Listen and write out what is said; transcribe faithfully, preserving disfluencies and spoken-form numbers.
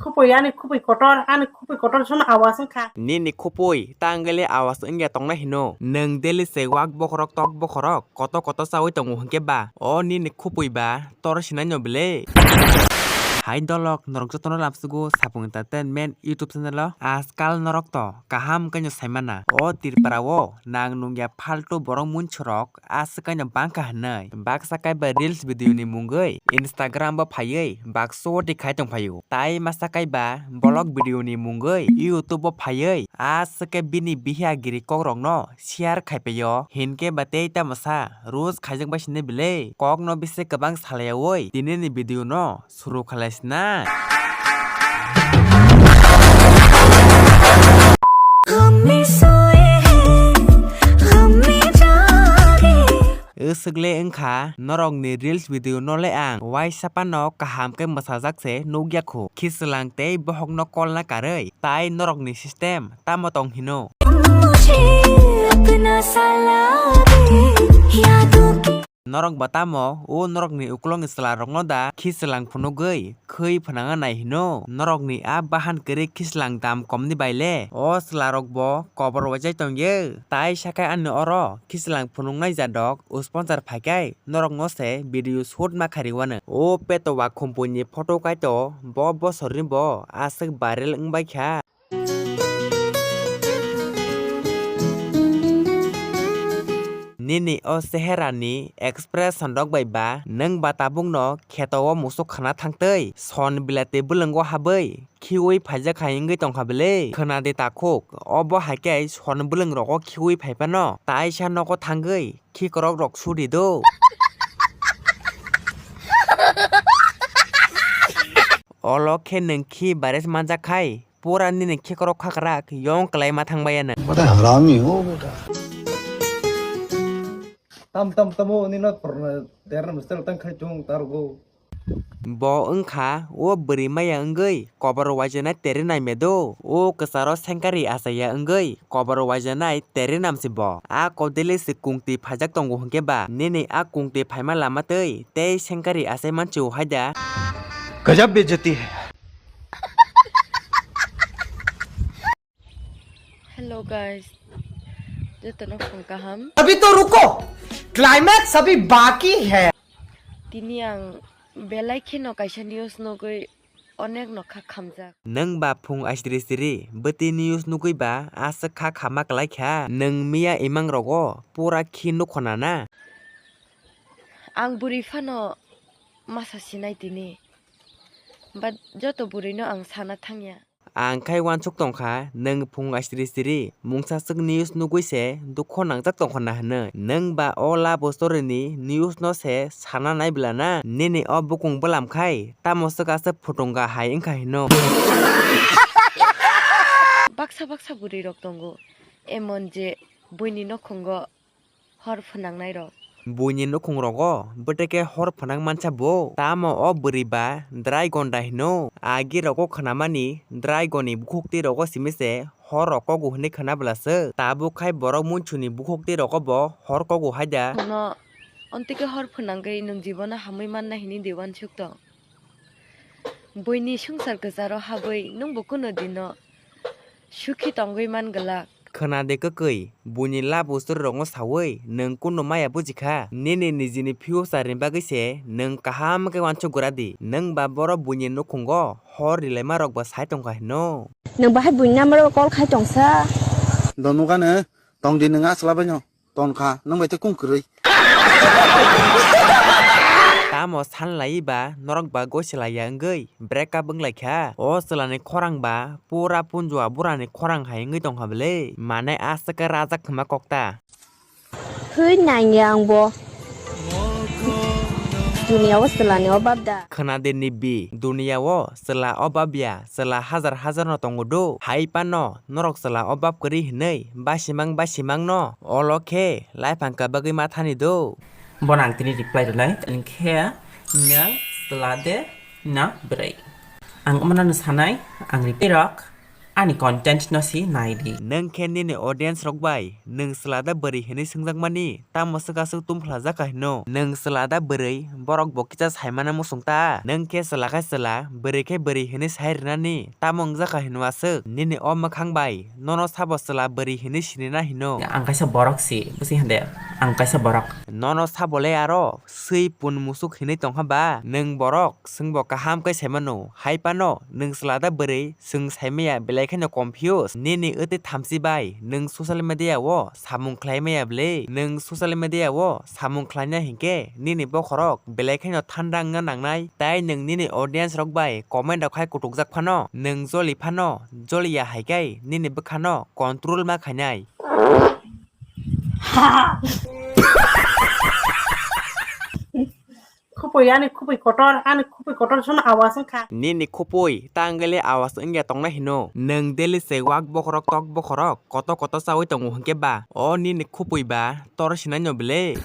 Khupui, ani khupui kotor, ani khupui kotor sono awas wngkha. Nini khupui, ta wngkhe le awas wngya tongnai hino. Nwng daily se wak bokhorok, tok bokhorok, koto koto chaui tongo hwnkhe ba? O nini khupui ba, tor sinai no bele. Hai dolok, norok jotono lamsugo Sapung Entertainment YouTube channel o. Ajkal norok to kaham khe no saimana. O Tripura o nang nungya faltu borok munchurok aswk kaino bangkha hwnwi. Baksa kaiba reels video ni mungwi Instagram bo phaiwi baksa o tikhai tongphaio. Tai masa kaiba vlog video ni mungwi YouTube bo phaiwi aswk khe bini bihi agiri kokrokno share khaipaio. Hinkhe ba tei tamo sa, roast khaijak bai sini bile. Kokno bisi kwbang salayawi tini ni video no suru khalai sina. Aswk le wngkha norokni reels video no le ang waisa phano kaham khe mwsajak se nukya khu. Khichwlang tei bohokno call na karwi tai norokni system tamo tong hino? Norok ba tamo o norokni ukulokni chwlarokno da khichwlang phunugwi khwi phwnangna nai hino? Norokni a bahan kwrwi khichwlang dam komni bai le o chwlarok bo kobor waijai tongya. Tai sakai ani oro khichwlang phunuknai jadok sponsor phaikai norokno se video shoot ma khariwano. O peto wa khumpuini photo kaito bo bosorni bo aswk viral wngbai kha. Nini o cheherani expression rok bai ba nwng ba tabukno kheto o musuk khana thangtwi son bilati bwlwngo habwi khiui phaijak hai wngwi tongkha bwle. Khwnadi takhuk, obo hai khe son bwlwng rogo khiui phai phano taisa nogo thangwi khikrok rok suri do. Olo khe nwng khi bares manjak khai. Pura nini khikrok khakrak yong kwlai ma thang bai ano. Bada harami ho beta. Tam tam tamo nino porno derna mistel tang khai chung targo. Bo wngkha o bwrwi maya wngwi kobor waijana tere nai medo. O kwcharo sengkari achaiya wngwi kobor waijana tere namsi bo. A kodele se kungtwi phaijak tongo hwnkhe ba nini a kungtwi phaima lama twi tei sengkari achai manchio haida. Gajab bejati hai. Hello guys, jotono phung kaham. Abhi to ruko, climax abhi baki hai. Tini ang belai kheno kaisa news nugwi onek no kha khamjak. Nwng ba phung aisiri siri bwtwi news nugwi ba aswk kha khama kwlai kha. Nwng miya imang rogo pura khi nukhona na? Ang bwrwi phano masa sinai tini, but joto bwrwino ang sana thangya. Ang khai uansuk tongkha, nwng phung aisiri siri mungsa swk news nugwi se dukho nangjak tongkha na hwnwi. Nwng ba o love story ni news no se sana nai bwla na? Nini o bukung bwlam khai tamo swk aswk phutunga hai wngkha hino. Baksa baksa bwrwi rok tongo, emon je buini nokhungo hor phwnangnairok. Buini nukhungrogo bwtwi khe hor phwnang mansa bo. Tamo o bwrwi ba dragon da hino. Agi rogo khwnamani dragon ni bukhuk twi rogo simi se hor rok kogu hwnwi khwna bwlaswk. Tabuk khai borok munchuni bukhuk twi rogo bo hor kogu haida. Nwngno ontwi khe hor phwnangwi nwng jibono hamwi manna hini de uansuk tong. Buini swngchar kwcharo habwi nwngbo kuno dino sukhi tongwi man glak. Khwna de kwkwi, buini love story rokno sawi nwng kunu maya buji kha? Nini nijini future ni bagwi se nwng kaham khe uansuk gra di. Nwng ba borok buini nukhungo hor rilaima rok bo sai tongkha hino. Nwng bahai buini number o call khai tongsa. Donuga no tong di nwng a chwla bai no. Tonkha, nwng bai tei kung kwrwi. Tamo san lai ba norok ba gosi laiya wngwi break up wng lai kha. O chwla ni khorang ba pura punjua bura ni khorang hai wngwi tongkha bwle. Mane aswk khe rajak khwma kok ta. Thwi nangya ang bo. Dunia o chwla ni obab da. Khwna de ni bi, dunia o chwla obab ya, chwla hajar hajar no tongo do. Hai pano norok chwla obab kwrwi hwnwi basimang basimang no olo khe laiphang kwbagwi ma thani do. Bono ang tini reply rwnai, hwnkhe nwng chwla de na bwrwi? Ang omono no sanai, ang reply rok Ani content no si nai di. Nwng khe nini audience rok bai nwng chwla da bwrwi hinwi swngjakmani, tamo swk aswk tum phlajak kha hino? Nwng chwla da bwrwi, borok bo kisa saimano muchung ta? Nwng khe chwla khe chwla, bwrwi khe bwrwi hinwi sai rwnani, tamo wngjak kha hino aswk? Nini o mwkhang bai nono sabo chwla bwrwi hinwi sinina hino? Ang kaisa borok si, busi hande, ang kaisa borok. Nono sabo le aro swi pun musuk hinwi tongkha ba? Nwng borok, chwngbo kaham khe saimano, hai phano nwng chwla da bwrwi chwng saimaya, belai kheno confuse. Nini wtwi thamchi bai nwng social media o samung khlai maya bwle? Nwng social media o samung khlaina hinkhe nini bokhorok belai kheno thanda wngna nangnai, tai nwng nini audience rok bai comment rok hai kutukjak phano, nwng joli phano, joliya hai khe nini bwkhano control ma khainai. Khupui, ani khupui kotor, ani khupui kotor sono awas wngkha. Nini khupui ta wngkhe le awas wngya tongna hino? Nwng daily se wak bokhorok tok bokhorok koto koto chaui tongo hinkhe ba? O nini khupui ba tor sinai no bwle?